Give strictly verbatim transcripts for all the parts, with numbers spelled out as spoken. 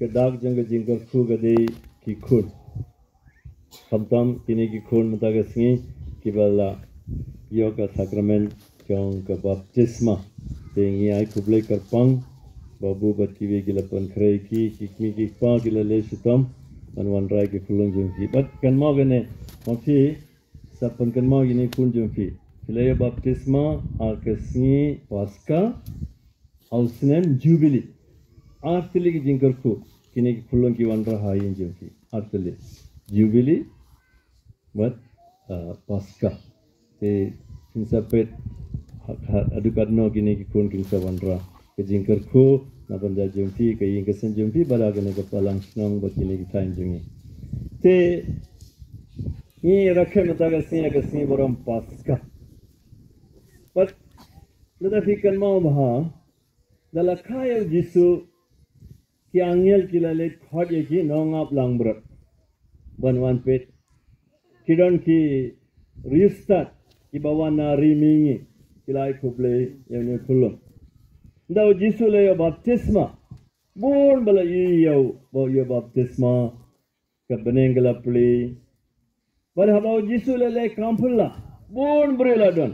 Ka dak jong ka jingkyrkhu ka dei ki khun. Khamtam kine ki khun mynta ka sngi kiba la ïoh ka sakramen jong ka baptisma. Te ngi ai khublei kyrpang ba u bad kiwei ki la pynkhreh ki, ki kmie ki kpa ki la leh shitom ban wanrah ki khunlung jong ki. Bad kan mo kane, mo phi sa pynkynmaw ïa kine khun jong phi. Phi la ïoh baptisma ha ka sngi Paska, ha u snem Jubili. Ar tylli ki jingkyrkhu kine ki khunlung ki wanrah ha ïing jong phi. Ar tylli. Jubili bad, ah, Paska. Te phin sa peit ha, ha, haduh katno kine ki khun kin sa wanrah ka jingkyrkhu na bynta jong phi, ka ïing ka sem jong phi, bad ha kane ka balang shnong bad kine ki thaiñ jong ngi. Te ngi rakhe mynta ka sngi, ka sngi burom Paska. Bad lada phi kynmaw bha, da la kha ïa u Jisu, ki angel ki la leit khot ïa ki nongap langbrot ban wan peit. Ki don ki riewstad kiba wan na ri mihngi, ki la ai khublei ïa une u khunlung. Ynda u Jisu la ïoh baptisma, bun ba la ïohi ïa u ba u ïoh baptisma, ka bneng ka la plie. Bad haba u Jisu la leit kam phylla, bun briew la don.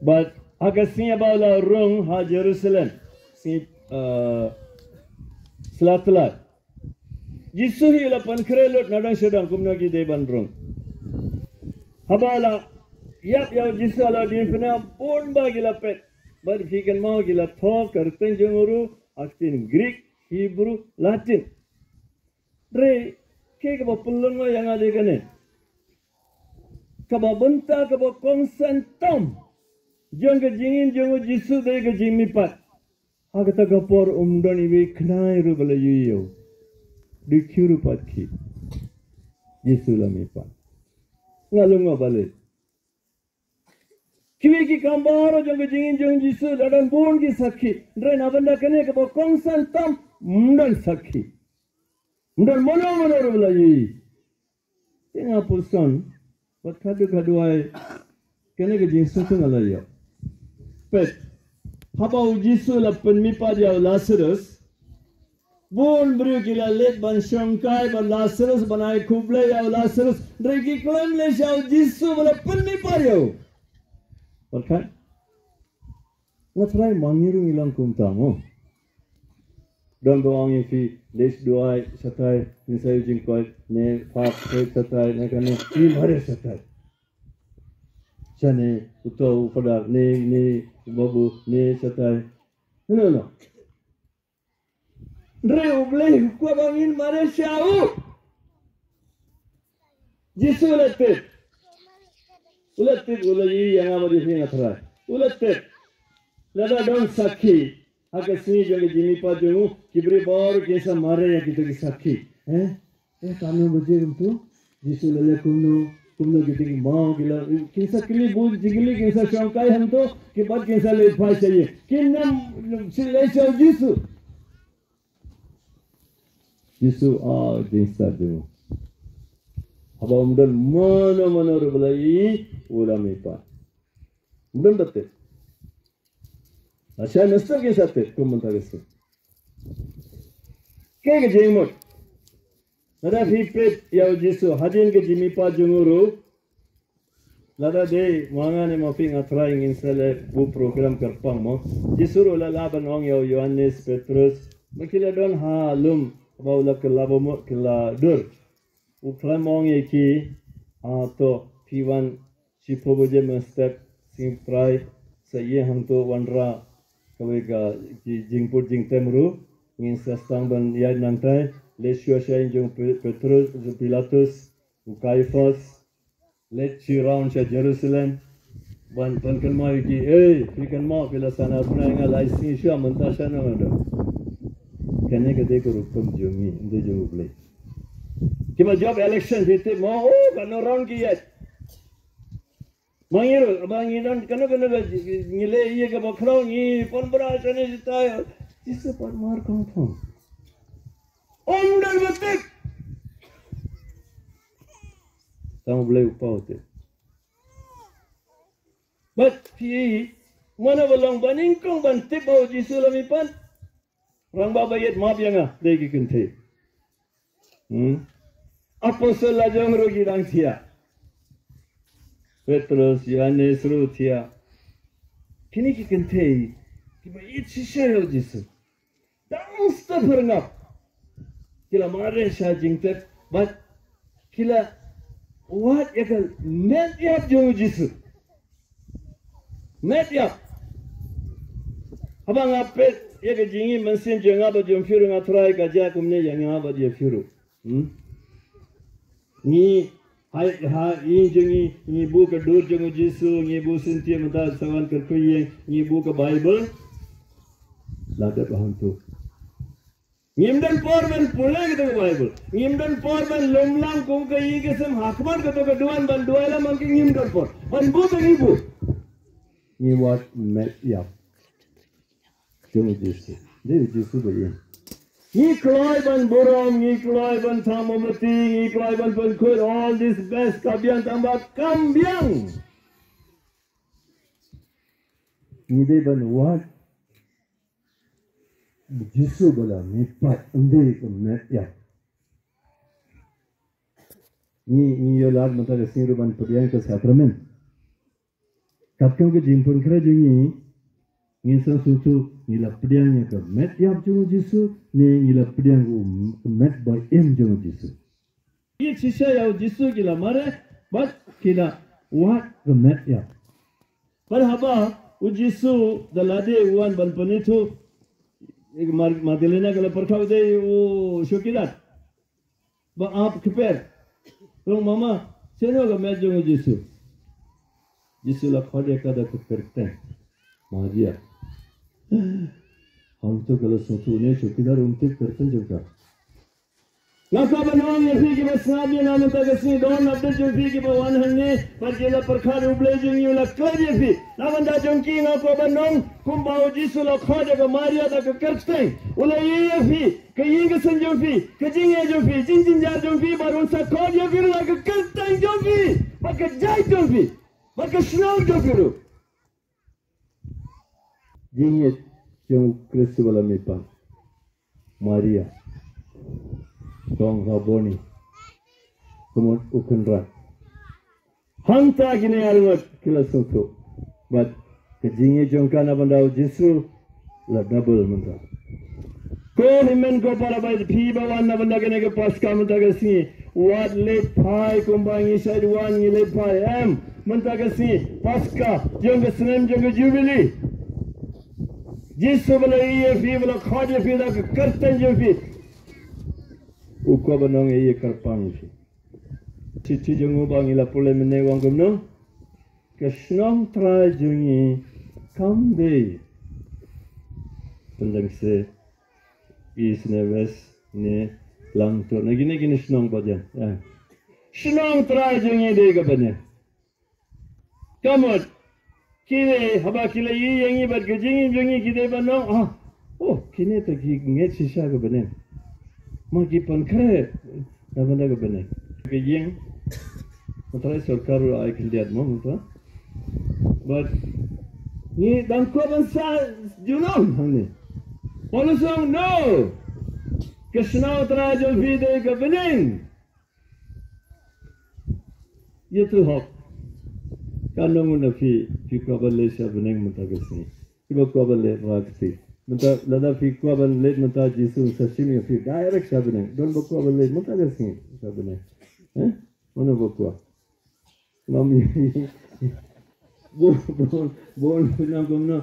Bad ha ka sngi ba u la rung ha Jerusalem, sngi, eh, Slap Tlai, Jisu hi u la pynkhreh lut na dang sha dang kumno ki dei ban rung. Haba la ïap ïa u Jisu ha la diengphna, bun ba ki la peit. Bad phi kynmaw ki la thoh ka kyrteng jong u ruh ha ka ktien Greek, Hebrew, Latin. Hynrei kaei kaba pynlong ïa nga dei kane. Kaba bynta kaba kongsan tam jong ka jingim jong u Jisu dei ka jingmihpat. Ha kata ka por ym don iwei i khynnah ruh ba la ïohi ïa u. Dei khiew ruh pat khie. Jisu la mihpat. Nga lyngngoh balei. Kiwei ki kam baroh jong ka jingim jong u Jisu la don bun ki sakhi. Hynrei na bynta kane kaba kongsan tam, ym don sakhi. Ym don mano mano ruh ba la ïohi. Te nga pyrshang bad khadduh khadduh ai kane ka jingsngewthuh nga la ïoh. Peit, haba u Jisu la pynmihpat ïa u Lasarus, bun briew ki la leit ban shongkai bad Lasarus, ban ai khublei ïa u Lasarus. Hynrei ki khlem leit sha u Jisu ba la pynmihpat ïa u. Pyrkhat. Nga trai ma ngi ruh ngi long kumta mo. Don ba ong ïa phi, leit duwai shatai, ngin sa ïoh jingkoit, ne phah peit shatai, ne kane, ngi mareh shatai. Shane, uto u Phadar, ne, ne, u Babu, ne shatai. No, no, no. Hynrei U Blei u kwah ba ngin mareh sha u. Jisu u la tip. U la tip, u la ïohi ïa nga bad ïa phi nga trai. U la tip. Lada don sakhi ha ka sngi jong ka jingmihpat jong u, ki briew baroh kin sa mareh ïa kita ki sakhi. Eh? Eh, katno baje kumto? Jisu la leh kumno, kumno kita ki maw ki la, kin sa kylli bun jingkylli, kin sa shongkai hangto, ki bad kin sa leit phai sha ïing. Kin nym shu leit sha u Jisu. Jisu, ah, jingstad jong u. Haba ym don mano mano ruh ba la ïohi, u la mihpat. Ym don ba tip. Lashai mynstep kin sa tip, kum mynta ka sngi. Kaei ka jingmut? Lada phi peit ïa u Jisu hadien ka jingmihpat jong u ruh. Lada dei ma nga ne ma phi nga trai ngin sa leh u program kyrpang mo. Jisu ruh u la lah ban ong ïa u Ïoannis, Petrus, ba ki la don ha lum ba u la kylla ba mut kylla dur. U khlem ong ïa ki, ah, to phi wan shiphew baje mynstep, sngi Trai sa ïeng hangto wanrah kawei ka ji-, jingput jingtem ruh. Ngin sa sdang ban ïaid nangtai, leit shuwa sha ïing jong Pe-, Petrus, Pilatus, u Kaiphas, leit shi round sha Jerusalem ban pynkynmaw ïa ki, ei, phi kynmaw phi la sahnarphna ïa nga lai sngi shuwa, mynta shano nga don? Kane ka dei ka rukom jong ngi, ym dei jong U Blei. Kiba jop election phi tip mo, oh, katno round ki ïaid. Ma ngi ruh, ma ngi don kano kano ka, ngi leh ïa kaba khraw, ngi pynbra shane shatai. Jisu pat mar kongthong. Ym don ba tip. Tang U Blei u paw tip. Bad phi, mano ba long ba nyngkong ban tip ba u Jisu la mihpat? Rangbah ba ïeit, map ïa nga, dei ki kynthei. Hmm? Apostle la jong ruh ki dang thiah. Petros, Ïohannes ruh thiah. Kine ki kynthei kiba ïeit shisha ïa u Jisu. Dang step pyrngap. Ki la mareh sha jingtep bad ki la wad ïa ka met ïap jong u Jisu. Met ïap. Haba nga peit ïa ka jingim mynsiem jong nga bad jong phi ruh, nga trai ka jia kumne ïa nga bad ïa phi ruh. Hmm? Ngi, hai, ha, ngi jong ngi, ngi buh ka dur jong u Jisu, ngi buh syntiew mynta sa wan kyrkhu ïing, ngi buh ka Bible. La dep hangtu. Ngim don por ban pule kita ka Bible. Ngim don por ban lum lang kum ka ïing ka sem, ha khmat kata ka duwan ban duwai lam, man ka ngim don por. Ban buh ka ngi buh. Ngi wad met ïap jong u Jisu. Dei u Jisu ba ïeng. Ngi kloi ban burom, ngi kloi ban thang mombati, ngi kloi ban pynkhuid, all this best, ka biang, tang ba kam biang. Ngi dei ban wad Jisu ba la mihpat, ym dei ka met ïap. Ngi, ngi ïoh lad mynta ka sngi ruh ban pdiang ka sakramen. Katkum ka jingpynkhreh jong ngi, ngin sa sngewthuh ngi la pdiang ïa ka met ïap jong u Jisu, ne ngi la pdiang ka met ba im jong u Jisu. Ki shisha ïa u Jisu ki la mareh bad ki la wad ka met ïap. Bad haba u Jisu da lade u wan ban pynithuh, Mar-, Magdalena ka la pyrkhat u dei u chowkidar ba ap kper. Rung mama, seno ka met jong u Jisu? Jisu la khot ïa ka da ka kyrteng, Maria. Hangto ka la sngewthuh ne chowkidar um tip kyrteng jong ka. Nga kwah ban ong ïa phi kiba sngap ïa nga mynta ka sngi, don update jong phi kiba wan hangne, bad ki la pyrkhat U Blei jong ngi u la klet ïa phi. Na bynta jong ki nga kwah ban ong kumba u Jisu la khot ïa ka Maria da ka kyrteng, u la ïohi ïa phi, ka ïing ka sem jong phi, ka jingïeit jong phi, jingjynjar jong phi, bad un sa khot ïa phi ruh da ka kyrteng jong phi, bad ka jait jong phi, bad ka shnong jong phi ruh. Jingïeit jong u Khrist ba la mihpat. Maria, Kong Rabboni, ka mut u Kynrad. Hangta kine arngut ki la sngewthuh bad ka jingïeit jong ka na bynta u Jisu la double mynta. Ko hynmen ko para, ba phi ba wan na bynta kane ka Paska mynta ka sngi, wat leit phai kumba ngi shait wan ngi leit phai, em. Mynta ka sngi Paska jong ka snem jong ka Jubili. Jisu ba la ïohi ïa phi, ba la khot ïa phi da ka kyrteng jong phi, u kwah ban ong ïa kyrpang ïa phi. Shithi jong u ba ngi la pule mynne u ong kumno? Ka shnong trai jong ngi kam dei Pynlengse, East ne West ne Langtur ne kine kine shnong ba jan. Eh. Shnong trai jong ngi dei ka bneng. Ka mut kine haba ki la ïohi ïa ngi bad ka jingim jong ngi, ki dei ban ong, ah, oh, kine te ki ngeit shisha ka bneng. Ma ki pynkhreh na bynta ka bneng. Ka ïing, mynta sorkar ruh ai khyndiat mo mynta. Bad ngi dang kwah ban sah junom hangne. Paulus ong, no. Ka shnong trai jong phi dei ka bneng. Ïathuh hok. Ka nong na phi, phi kwah ban leit sha bneng mynta ka sngi? Phi ba kwah ban leit, rah kti. Mynta lada phi kwah ban leit mynta, Jisu sa shim ïa phi direct sha bneng. Don ba kwah ban leit mynta ka sngi sha bneng? Eh? Mano ba kwah? Ngam. Bun, bun, bun, bun, bun, bun.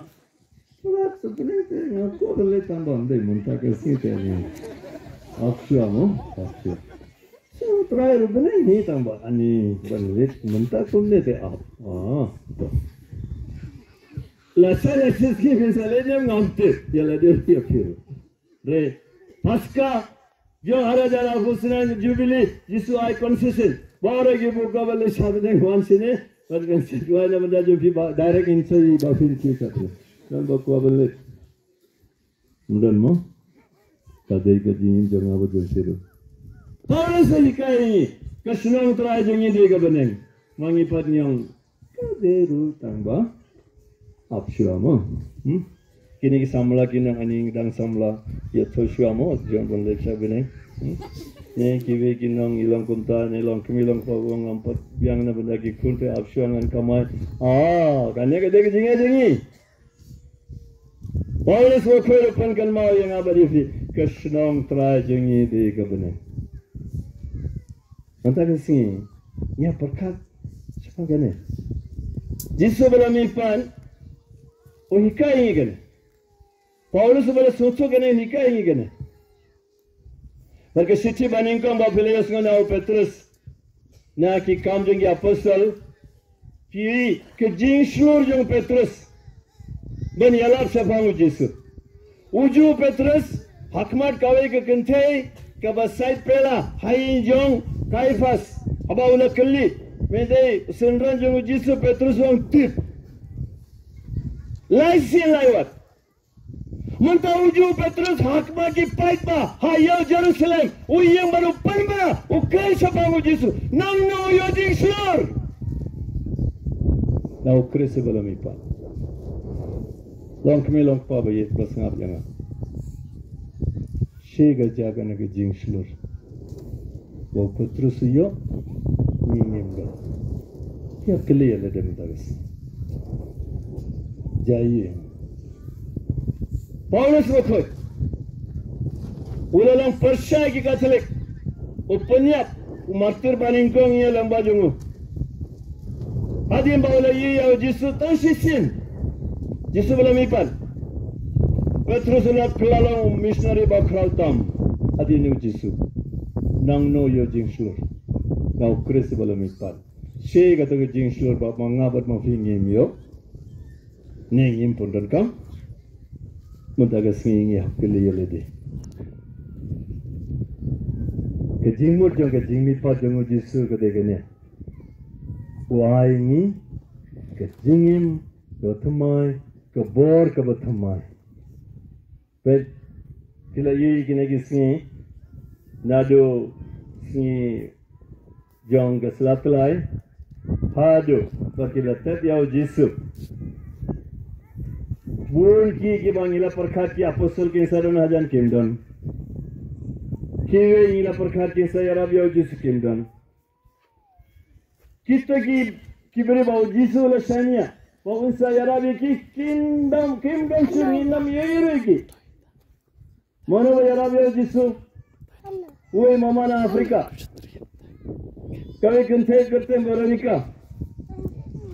Pura tu bneng te, nga kwah ban leit tang ba ym dei mynta ka sngi te ni. Ap shuwa mo, ap shuwa. Shu trai ruh bneng hi tang ba ani ban leit mynta kumne te ap. Ah, to. Lashai lashai sngi phin sa leit ne em ngam tip. Ïa lade ïa phi ruh. Re, Paska jong ha ar hajar arphew snem Jubili, Jisu ai concession. Baroh kiba kwah ban leit sha bneng wan shane, bad kan sa duwai na bynta jong phi ba direct in sa ïa ba phin kiew sha bneng. Don ba kwah ban leit? Ym don mo? Ka dei ka jingim jong nga bad jong phi ruh. Paulus u hikai ïa ngi, ka shnong trai jong ngi dei ka bneng. Ma ngi pat ngi ong, ka dei ruh tang ba ap shuwa mo. Hmm? Kine ki samla ki nang ani dang samla. Ïa to shuwa mo, jon bon lek sha bine. Hmm? Ne kiwei ki nang i long kumta, ne long kmie long kpa, u ong ngam pat biang na bynta ki khun te ap shuwa ngan kamai. Ah, kane ka dei ka jingeh jong ngi. Paulus u khuid u pynkynmaw ïa nga bad ïa phi, ka shnong Trai jong ngi dei ka bneng. Mynta ka sngi, ïa pyrkhat shaphang kane. Jisu ba la mihpat u hikai ïa ngi kane. Paulus ba la sngewthuh kane u hikai ïa ngi kane. Bad ka shithi banyngkong ba phi la ïohsngew na u Petrus, na Ki Kam jong ki Apostol, phi, ka jingshlur jong Petrus ban ïalap shaphang u Jisu. U ju Petrus, ha khmat kawei ka kynthei kaba sait pela ha ïing jong Kaiphas, haba u la kylli, me dei u synran jong u Jisu? Petrus u ong tip. Lai sien lai wat. Mynta u ju u Petrus ha khmat ki paidbah ha ïew Jerusalem, u ïeng bad u pynbna, u kren shaphang u Jisu. Nangno u ïoh jingshlur? Na u Khrist ba la mihpat. Long kmie long kpa ba ïeit ba sngap ïa nga. Shi ka jaka na ka jingshlur. Ba u Petrus u ïoh, ngi ngim don. Ïa kylli ïa lade mynta ka sngi. Jai ïing. Paulus bakhuid u la long pyrshah ïa ki Katholik. U pynïap, u martir banyngkong ïa lem ba jong u. Hadien ba u la ïohi ïa u Jisu tang shisien. Jisu ba la mihpat. Petrus u la kylla long u missionary ba khraw tam. Hadien u Jisu. Nangno ïoh jingshlur? Na u Khrist ba la mihpat. Shi kata ka jingshlur ba ma nga bad ma phi ngim ïoh. Ne ngim pyndonkam. Mynta ka sngi ngi hap kylli ïa lade. Ka jingmut jong ka jingmihpat jong u Jisu ka dei kane. U ai ngi ka jingim kaba thymmai, ka bor kaba thymmai. Peit, phi la ïohi kine ki sngi, naduh sngi jong ka Sla Tlai haduh ba ki la tep ïa u Jisu. Bun ki kiba ngi la pyrkhat ki apostol kin sa don hajan, kim don. Kiwei ngi la pyrkhat kin sa ïarap ïa u Jisu, kim don. Kita ki, ki briew ba u Jisu u la shaniah ba un sa ïarap ïa ki, kim don, kim don shuh, ngim ïohi ruh ïa ki. Mano ba ïarap ïa u Jisu? Uwei mama na Afrika. Kawei kynthei kyrteng Veronica.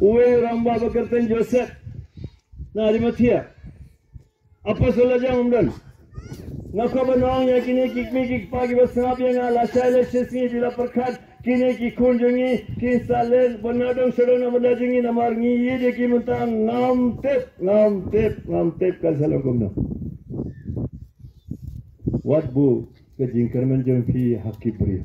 Uwei u rangbah ba kyrteng Joseph na Arimathea. Apostol lajong, ym don. Nga kwah ban ong ïa kine ki kmie ki kpa kiba sngap ïa nga, lashai lashisngi phi la pyrkhat kine ki khun jong ngi kin sa leh ban nang dong sha dong na bynta jong ngi, namar ngi ïeit ïa ki mynta. Ngam tip, ngam tip, ngam tip kan sa long kumno. Wat buh ka jingkyrmen jong phi ha ki briew.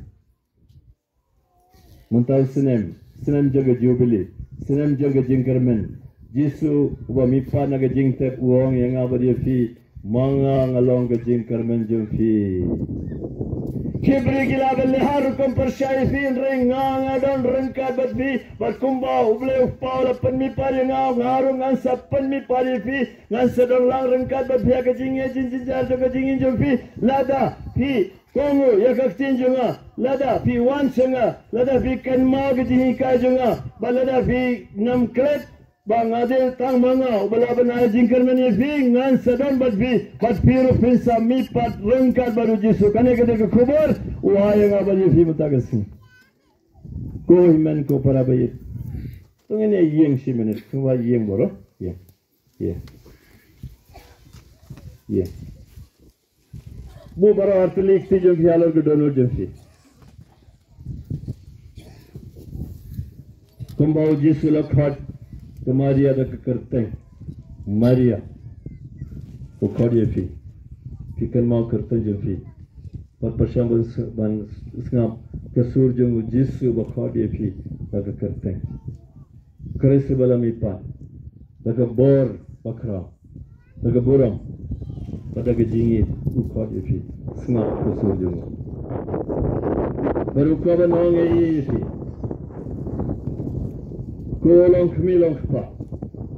Mynta u snem, snem jong ka Jubili, snem jong ka jingkyrmen. Jisu uba mihpat na ka jingtep u ong ïa nga bad ïa phi, ma nga nga long ka jingkyrmen jong phi. Ki briew ki lah ban leh ha rukom pyrshah ïa phi, hynrei nga nga don ryngkat bad phi. Bad kumba U Blei U Kpa u la pynmihpat ïa nga, nga ruh ngan sa pynmihpat ïa phi. Ngan sa don lang ryngkat bad phi ha ka jingïaid jingïaid jong ka jingim jong phi. Lada phi kohnguh ïa ka ktien jong nga, lada phi wan sha nga, lada phi kynmaw ka jinghikai jong nga, bad lada phi ngam klet ba nga dei tang ma nga uba lah ban ai jingkyrmen ïa phi, ngan sa don bad phi, bad phi ruh phin sa mihpat ryngkat bad U Jisu. Kane ka dei ka khubor u ai ïa nga bad ïa phi mynta ka sngi. Ko hynmen ko para baieit. To ngin ïa ïeng shi minit, to ngin ïa ïeng baroh. Ïeng. Ïeng. Ïeng. Buh baroh artylli kti jong phi halor ka dohnud jong phi. Kumba U Jisu u la khot ïa ka Maria da ka kyrteng Maria. U khot ïa phi. Phi kynmaw kyrteng jong phi. Bad pyrshang ban s-, ban sngap ka sur jong U Jisu ba khot ïa phi da ka kyrteng. Khrist ba la mihpat da ka bor bakhraw, da ka burom bad da ka jingïeit u khot ïa phi. Sngap ka sur jong u. Bad u kwah ban ong ïa phi, ko longkmie longkpa,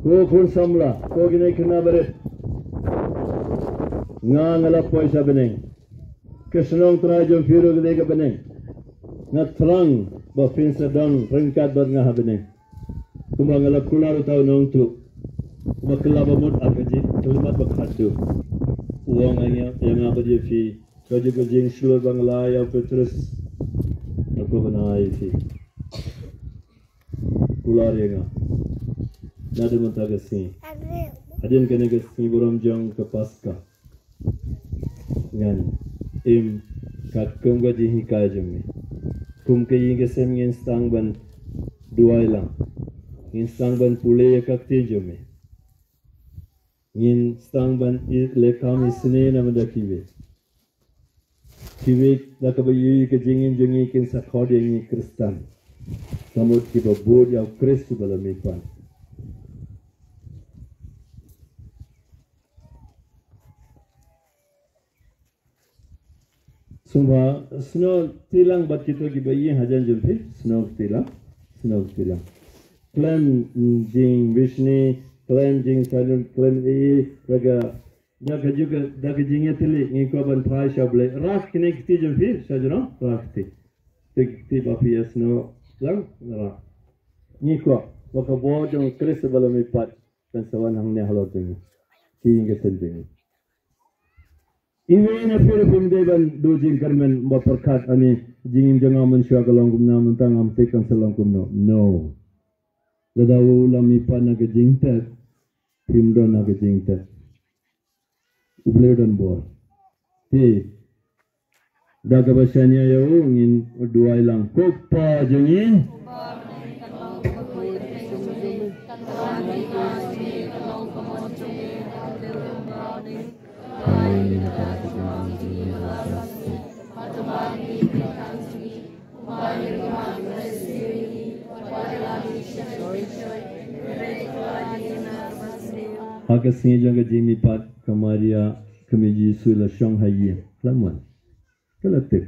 ko khun samla, ko kine khynnah barit, Nga nga la poi sha bneng. Ka shnong trai jong phi ruh kane ka bneng. Nga thrang ba phin sa don ryngkat bad nga ha bneng. Kumba nga la kular uta u nongtuh. Kumba kylla ba mut ha ka jingkyllimat ba khadduh. U ong ïa nga, ïa nga bad ïa phi. Kajuh ka jingshlur ba nga la ïa u Petrus. Nga kwah ban ai ïa phi. Kular ïa nga. Naduh mynta ka sngi. Hadien kane ka sngi burom jong ka Paska. Ngan im katkum ka jinghikai jong me. Kum ka ïing ka sem ngin sdang ban duwai lang. Ngin sdang ban pule ïa ka ktien jong me. Ngin sdang ban i-, leh kam isynei na bynta kiwei. Kiwei da kaba ïohi ka jingim jong ngi kin sa khot ïa ngi Khristan. Ka mut kiba bud ïa u Khrist uba la mihpat. Sngewbha snoh kti lang bad kito kiba ïeng hajan jong phi, snoh kti lang, snoh kti lang. Khlem, mm, jingmihsngi, khlem jingsailem, khlem ïa, da ka, da ka jingïatylli, ngi kwah ban phai sha U Blei. Rah kine ki kti jong phi, sha jrong, rah kti. Kti, kti ba phi ïa snoh lang, rah. Ngi kwah ba ka bor jong u Khrist uba la mihpat kan sa wan hangne halor jong ngi. Ki ïing ki sem jong ngi. Iwei na phi ruh phim dei ban duh jingkyrmen ba pyrkhat ani jingim jong nga mynshuwa ka long kumno, mynta ngam tip kan sa long kumno. No. Lada u la mihpat na ka jingtep, phim don na ka jingtep. U Blei u don bor. Te da kaba shaniah ïa u ngin duwai lang. Ko Kpa jong ngi. Ha ka sngi jong ka jingmihpat ka Maria, ka kmie Jisu la shong ha ïing. Khlem wan. Ka la tip.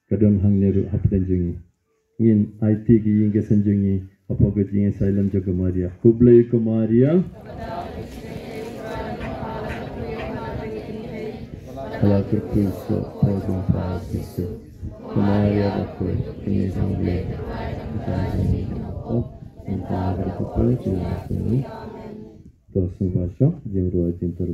Ka don hangne ruh hapdeng jong ngi. Ngin aiti ki ïing ki sem jong ngi hapoh ka jingïasailem jong ka Maria. Khublei ko Maria. Ka la kyrkhu soh hapoh jong u Kpa Jisu. Ko Maria bakhuid, kñi jong U Blei, pynban jong ngi kiba pop, mynta bad ha ka por jong ka kut jong ngi. To sngewbha shong, jingrwai jingtyrwa.